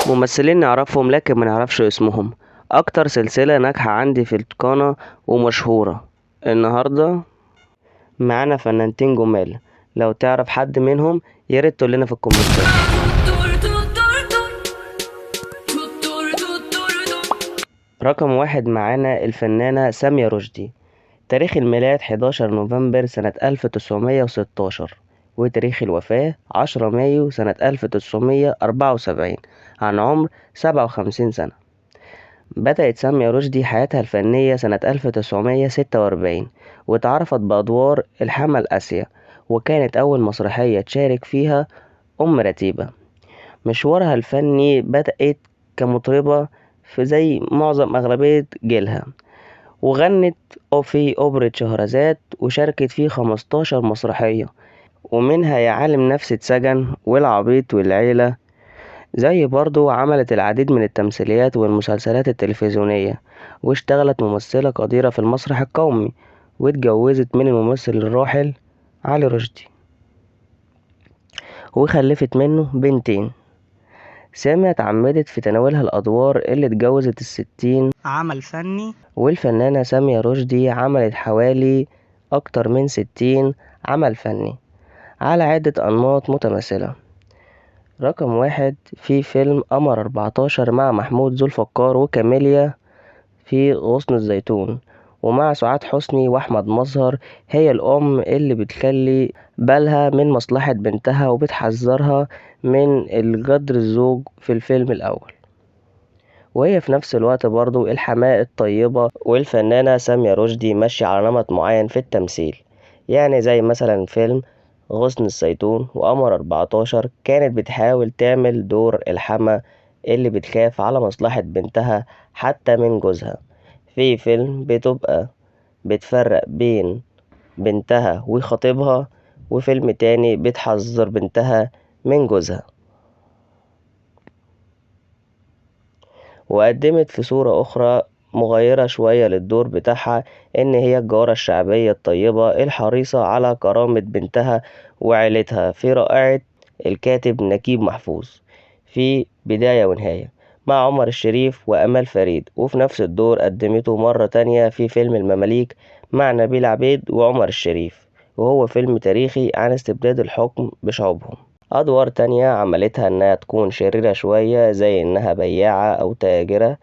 ممثلين نعرفهم لكن ما نعرفش اسمهم. أكتر سلسلة ناجحة عندي في القناة ومشهورة. النهاردة معانا فنانتين جمال، لو تعرف حد منهم ياريت تقول لنا في الكومنتات. رقم 1 معانا الفنانة سامية رشدي. تاريخ الميلاد 11 نوفمبر سنة 1916، وتاريخ الوفاة 10 مايو سنة 1974، عن عمر 57 سنة. بدأت سامية رشدي حياتها الفنية سنة 1946، واتعرفت بأدوار الحمل آسيا، وكانت أول مسرحية تشارك فيها أم رتيبة. مشوارها الفني بدأت كمطربة في زي معظم أغلبية جيلها، وغنت في أوبرا شهرزاد، وشاركت في 15 مسرحية، ومنها يا عالم نفسي اتسجن والعبيط والعيلة. زي برضو عملت العديد من التمثيليات والمسلسلات التلفزيونية، واشتغلت ممثلة قديرة في المسرح القومي، واتجوزت من الممثل الراحل علي رشدي، وخلفت منه بنتين. سامية اتعمدت في تناولها الأدوار اللي اتجوزت 60 عمل فني. والفنانة سامية رشدي عملت حوالي أكتر من 60 عمل فني على عدة أنماط متماثلة. رقم 1 في فيلم قمر 14 مع محمود ذو الفقار وكاميليا في غصن الزيتون، ومع سعاد حسني وأحمد مظهر. هي الأم اللي بتخلي بالها من مصلحة بنتها وبتحذرها من الغدر الزوج في الفيلم الأول، وهي في نفس الوقت برضو الحماة الطيبة. والفنانة سامية رشدي ماشية على نمط معين في التمثيل، يعني زي مثلا فيلم غصن الزيتون وقمر 14 كانت بتحاول تعمل دور الحما اللي بتخاف على مصلحة بنتها حتى من جوزها. في فيلم بتبقى بتفرق بين بنتها وخطيبها، وفيلم تاني بتحذر بنتها من جوزها. وقدمت في صورة أخرى مغايرة شوية للدور بتاعها، إن هي الجارة الشعبية الطيبة الحريصة على كرامة بنتها وعيلتها في رائعة الكاتب نجيب محفوظ في بداية ونهاية مع عمر الشريف وأمال فريد. وفي نفس الدور قدمته مرة تانية في فيلم المماليك مع نبيل عبيد وعمر الشريف، وهو فيلم تاريخي عن استبداد الحكم بشعوبهم. أدوار تانية عملتها إنها تكون شريرة شوية، زي إنها بياعة أو تاجرة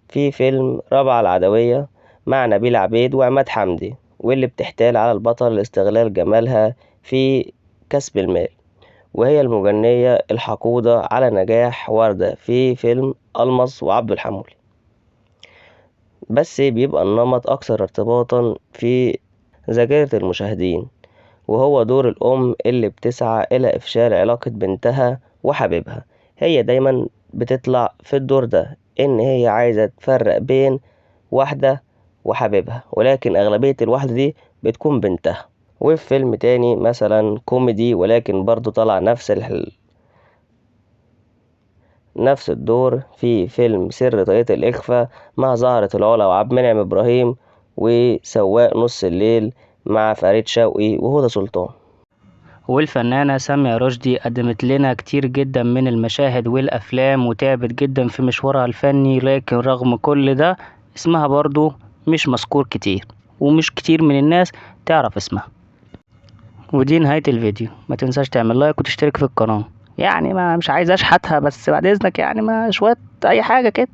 في فيلم رابعة العدوية مع نبيل عبيد وعماد حمدي، واللي بتحتال على البطل لاستغلال جمالها في كسب المال، وهي المغنية الحقودة على نجاح وردة في فيلم ألمظ وعبد الحمولي. بس بيبقى النمط أكثر ارتباطا في ذاكرة المشاهدين، وهو دور الأم اللي بتسعى إلى إفشال علاقة بنتها وحبيبها. هي دايما بتطلع في الدور ده إن هي عايزة تفرق بين واحدة وحبيبها، ولكن أغلبية الواحدة دي بتكون بنتها. وفي فيلم تاني مثلا كوميدي، ولكن برضو طلع نفس الدور في فيلم سر طريقة الإخفاء مع زهرة العلا وعبد المنعم إبراهيم، وسواق نص الليل مع فريد شوقي وهدى سلطان. والفنانة سامية رشدي قدمت لنا كتير جدا من المشاهد والأفلام، وتعبت جدا في مشوارها الفني، لكن رغم كل ده اسمها برضو مش مذكور كتير، ومش كتير من الناس تعرف اسمها. ودي نهاية الفيديو، ما تنساش تعمل لايك وتشترك في القناة. يعني ما مش عايز اشحتها، بس بعد اذنك يعني ما شوية اي حاجة كده.